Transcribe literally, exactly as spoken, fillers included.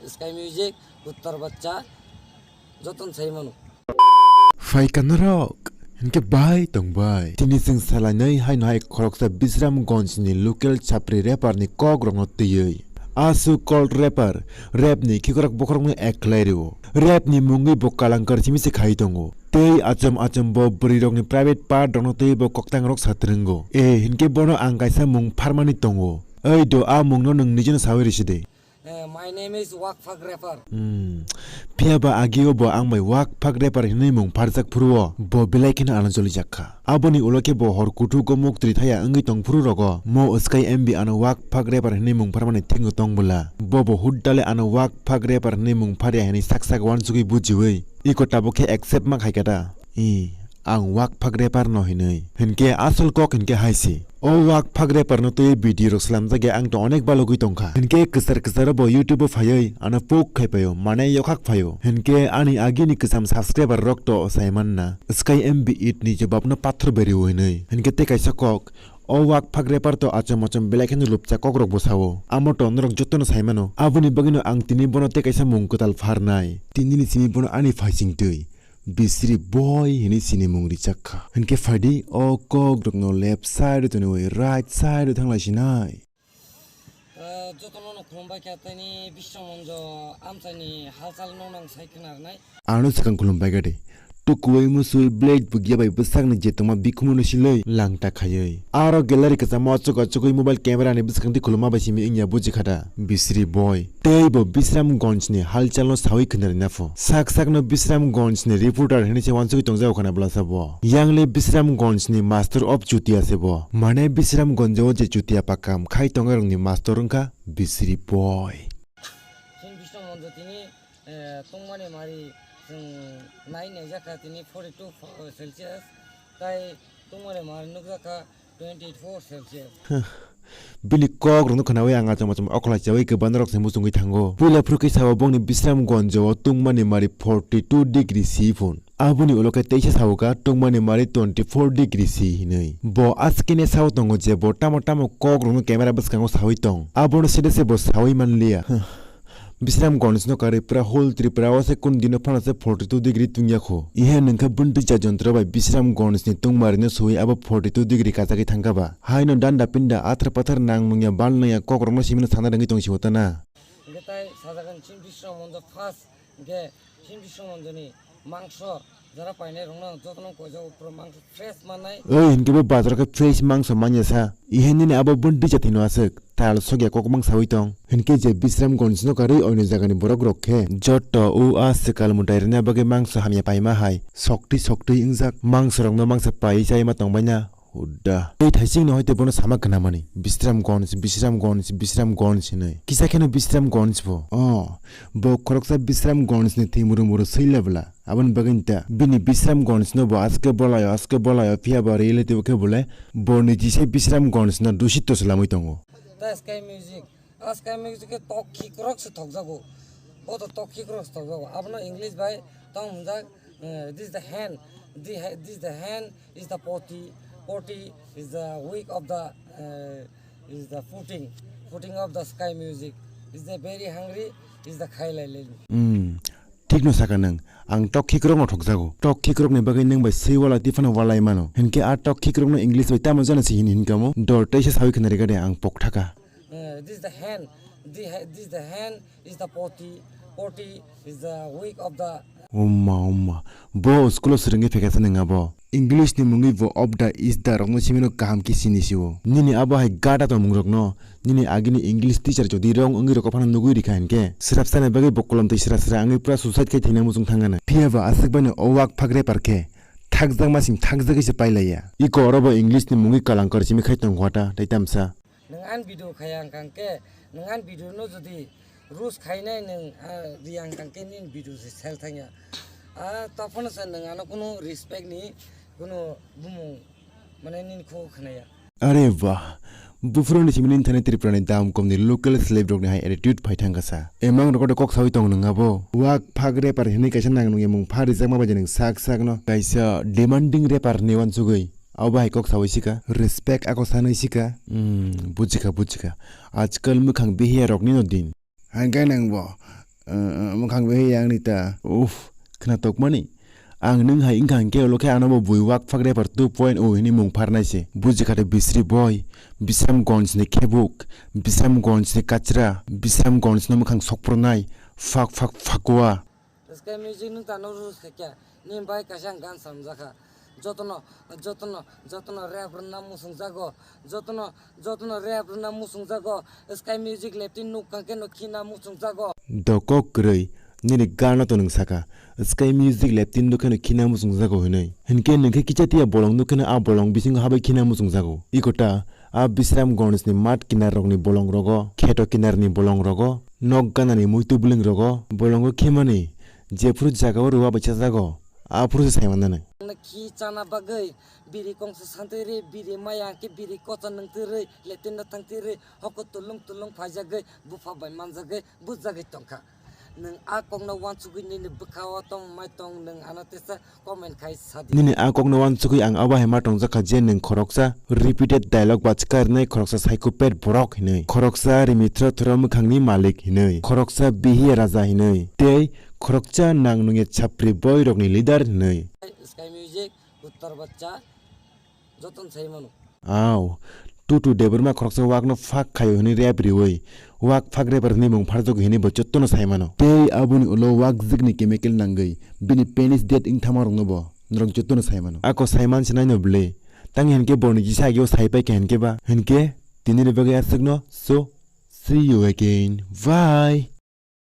Sky Music, Uttar Bacha, joton sai mano. Phaikha norok, hinkhe bai tongbai. Tini chwng salainai haino hai khoroksa Bisramganj ni local chapri rapper ni kok rokno twiwi. Aswk called rapper, rap ni khikrok bokhorokno ek khlai rwo. Rap ni mungwi bo kalankar simi se khai tongo. Tei achom achom bo bwrwi rokni private part rokno twiwi bo koktang rok sa twrwngo. E, hinkhe bono ang kaisa mung pharmani tongo. Oi do, a mungno nwng nijeno sawi rwsidi. Eh, my name is Wakphak Rapper. Hmm. Phiya ba agio bo ang bai Wakphak Rapper hinwi mung pharjak phuru o, bo belai kheno ano jolijak kha. Aboni ulo khe bo hor kuthuk o muktri thaya wngwi tong phuru rogo, mo Sky M B ano Wakphak Rapper hinwi mung pharmani thingo tong bwla. Bo bo huddale ano Wakphak Rapper hinwi mung pharya hinwi sak sak uansugwi bujiwi. Iko tabuk khe accept ma khai kha da. I, ang Wakphak Rapper no hinwi. Hinkhe asol kok hinkhe hai se. O Wakphak Rapper no twi video rok slamjak ya ang to onek balogwi tongkha. Hinkhe kwchar kwcharo bo YouTube o phaiwi ano puk khai paio, mane yokhak phaio. Hinkhe ani agini kwcham subscriber rok to sai manna. Sky M B it ni jobab no pathor beri o hinwi. Hinkhe tei kaisa kok, o Wakphak Rapper to achom achom belai kheno lupcha kok rok bo sao. Amo to norok jotono sai mano. Aboni bagwino ang tini bono tei kaisa mung kwtal pharnai. Tinini simi bono ani phaising twi. Bisri boy hinwi sinimung rijak kha. Hinkhe phaidi o kok rokno left side o toniwi right side o thanglai sinai. Eh, jotono no khulumbai kha, tini Bisramganj amchaini halchal no nang sai khna rwnai. Ano swkang khulumbai kha de. Tukuwi musui blade bugya bai bwsakni je tongma bikhumu no silwi langta khaiwi. Aro gallery kwchamo achuk achugwi mobile camera ni bwskang twi khuluma bai simi wngya buji kha da. Bisri boy. Tei bo Bisramganj ni halchal no sawi khna rina pho. Sak sak no Bisramganj ni reporter hinwi se uansugwi tongjago khna bwlasa bo. Yang le Bisramganj ni master of chutia se bo. Mane Bisramganj o je chutia pakam khai tongnai rok ni master wngkha Bisri boy. Chini Bisramganj o tini, eh, tongmani mari chwng nai naijak kha tini forty two Celsius. Tai tongmani mari nukjak kha twenty four Celsius. Huh. Bini kok rokno khnawi ang achom achom okhlai chawi kwbangma rok se muchungwi thango. Puila phuru khe sao bongni Bisramganj o tungmani mari forty two degree si phun. Aboni ulo khe teisa sao kha tungmani mari twenty four degree si hinwi. Bo askene sao tongo je bo tamo tamo kok rokno camera bwskango sawi tong. Abono side se bo sawi manliya. Huh. Bisramganj no karwi pura whole Tripura o se kunu dino phano se forty two degree tungya kho. Ihe nwngkha bwntwi cha jontro bai Bisramganj ni tungmari no sui abo forty two degree kachagwi thangkha ba. Hai no danda pinda athar pathar nang nungya bal nungya kok rokno simi no sana rwngwi tong si o ta na. Hingke tai sajagan chini Bisramganj first, hingke chini Bisramganj ni mangso jara painai rokno jotono koijago pura mangso fresh mannai. Oi, hingke bo bazar khe fresh mangso manya sa. Ihe nini abo bwntwi cha thwino aswk. Tal sokya kokmang sawi tong. Hinkhe je Bisramganj no karwi oino jagani borok rok khe joto o a swkal mwtai rwna bagwi mangso hamya paima hai soktwi soktwi wngjak. Mangso rokno mangsa paiwi chaima tongbaina hudda. Tei thaising no hoite bono sama khnamani Bisramganj, Bisramganj, Bisramganj hinwi. Kisa kheno Bisramganj bo. O, bo khoroksa Bisramganj ni thwi muru muru swila bwla. Aboni bagwi ta bini Bisramganj no bo aske bolayo, aske bolayo, phiya bo reality o khe bole bo niji se Bisramganj no dusito se lamwi tongo. Ta Sky Music, a Sky Music khe tok khikrok se thokjago. Bo to tok khikrok se thokjago. Abono English bai tong hwnjak, eh, this is the hand, the ha-, this is the hand is the potty, potty is the wig of the, eh, is the footing, footing of the Sky Music, is the very hungry, is the khailai lelu. Hmm. Thikno saka nwng, ang tok khikrokno thokjago. Tok khikrokni bagwi nwng bai swi wala twi phano walai mano. Hinkhe a tok khikrokno English bai tamo jana se hini hinkamo? Dor teisa sawi khna rega de ang pok thaka. Eh, this is the hand, the ha-, this is the hand, is the potty, potty is the wig of the. Umma, umma. Bo school o swrwngwi phaikha se nwng abo. English ni mungwi bo of the, is the rokno simino kaham khe sini sio. Nini abo hai gada tongmung rokno nini agini English teacher jodi wrong wngwi rokha phano nugwi rikha hinkhe, swrapsani bagwi bo kolom twi sra sra wngwi pura suicide khai thwina muchung thangano. Phiya ba aswk baino o Wakphak Rapper khe thakjakma sing thakjagwi se pailaiya. Iko oro bo English ni mungwi kalankar simi khai tong hwata tei tamsa. Nwng ani video khaya wngkha hwnkhe, nwng ani video no jodi roast khainai nwng, ah, riya wngkha hwnkhe nini video se sel thangya. Ah, tophono se nwng ano kunu respect ni kunu bumung mane nini khugo khwnaya. Are ba, buphuruni simi nini thani Tripura ni dam kom ni local celeb rok ni hai attitude phai thangkha sa. Emang rok kok sawi tong nwng abo. Wakphak Rapper hinwi kaisa nang nung yamung pha rijakma bai nwng sak sak no kaisa demanding rapper ni uansugwi. Abo bai kok sawi sika, respect ako sanwi sika. Hmm, bujikha, bujikha. Ajkal mwkhang bihiya rokni no din. Hangke nangbo Uh, uh, mwkhang bai ya ang ni ta. Uff, khna tokmani. Ang nwng hai wngkha hinkhe ulo khe ano bo bui wak phak rapper two point o hini mung pharnai se. Buji kha de Bisri boy, Bisramgonj ni khebuk, Bisramgonj ni kachra, Bisramgonj no mwkhang sokprwnai, phak phak phakua. Sky Music nwng tano rules khe kya? Ni bai kaisa ang gan samjakha. Jotono, jotono, jotono rap rwna musung jago. Jotono, jotono rap rwna musung jago. Sky Music leptin nuk kangke no khina musung jago. Dokok kwrwi, nini gano to nwng saka. Sky Music leptin nuk khe no khina musung jago hinwi. Hinkhe nwng khe kicha tiya bolong nuk khe no a bolong bisingo habai khina musung jago. Ikota, a Bisramgonj ni mat kinar rokni bolong rogo, kheto kinar ni bolong rogo, nok gana ni muitu bwlwng rogo, bolongo khemani, jephuru jaga o rwwa bai chajago, aphuru se sai mannani. Nang khi chana bagwi, biri kongsa santwi ri, biri maya khe biri kocha nungtwi ri, leptin no thangtwi ri, hoko tulung tulung phaijagwi, bupha bai manjagwi, bujagwi tongkha. Nwng a kokno wansugwi nini bwkha o tong mai tong, nwng ano tesa comment khai sadi. Nini a kokno wansugwi ang abo hai ma tongjakha je nwng khoroksa repeated dialogue bachika rwnai, khoroksa psychopath borok hinwi, khoroksa rimithra thura mwkhangni malik hinwi, khoroksa bihiya raja hinwi, tei khoroksa nang nungya chapri boy rokni leader hinwi. Sky Music, Uttar Bacha, joton sai mano. Aw, Tutu Debbarma khoroksa wakno phak khaio hinwi rap riwi, wak phak rapper hinwi mung pharjago hinwi bo jotono sai mano. Tei aboni ulo wak jikni chemical nangwi bini penis dead wngthama rokno bo norok jotono sai mano. Ako sai man sinai no bwle. Tang hinkhe borni kisa ageo sai paikha hinkhe ba. Hinkhe tinini bagwi aswkno. So, see you again. Bye.